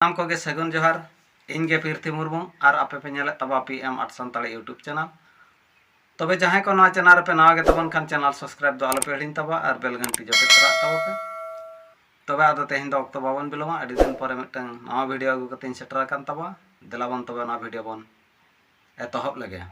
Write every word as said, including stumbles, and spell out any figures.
ᱥᱟᱱᱟᱢ ᱠᱚᱜᱮ ᱥᱟᱹᱜᱩᱱ ᱡᱚᱦᱟᱨ᱾ ᱤᱧ ᱜᱮ ᱯᱤᱨᱛᱷᱤ ᱢᱩᱨᱢᱩ ᱟᱨ ᱟᱯᱮ ᱯᱮ ᱧᱮᱞᱮᱫ ᱛᱟᱵᱚᱱᱟ P M art Santali YouTube channel. ᱛᱚᱵᱮ ᱡᱟᱦᱟᱸᱭ ᱠᱚ ᱱᱚᱣᱟ ᱪᱮᱱᱮᱞ ᱨᱮᱯᱮ ᱱᱟᱣᱟ ᱜᱮ ᱛᱟᱵᱚᱱ ᱠᱷᱟᱱ ᱪᱮᱱᱮᱞ ᱥᱟᱵᱥᱠᱨᱟᱭᱤᱵ ᱫᱚ ᱟᱞᱚᱯᱮ ᱦᱤᱲᱤᱧ ᱛᱟᱵᱚᱱᱟ ᱟᱨ ᱵᱮᱞ ᱜᱷᱟᱱᱴᱤ ᱡᱚᱴᱮᱫ ᱛᱚᱨᱟᱜ ᱛᱟᱵᱚᱱ ᱯᱮ᱾ ᱛᱚᱵᱮ ᱟᱫᱚ ᱛᱮᱦᱮᱧ ᱫᱚ ᱚᱠᱛᱚ ᱵᱟᱵᱚᱱ ᱵᱤᱞᱚᱢᱟ, ᱟᱹᱰᱤ ᱫᱤᱱ ᱯᱚᱨᱮ ᱢᱤᱫᱴᱟᱝ ᱱᱟᱣᱟ ᱵᱷᱤᱰᱤᱭᱳ ᱟᱹᱜᱩ ᱠᱟᱛᱮᱧ ᱥᱮᱴᱮᱨ ᱟᱠᱟᱱ ᱛᱟᱵᱚᱱᱟ᱾ ᱫᱮᱞᱟ ᱵᱚᱱ ᱛᱚᱵᱮ ᱚᱱᱟ ᱵᱷᱤᱰᱤᱭᱳ ᱵᱚᱱ ᱮᱛᱚᱦᱚᱵ ᱞᱮᱜᱮ᱾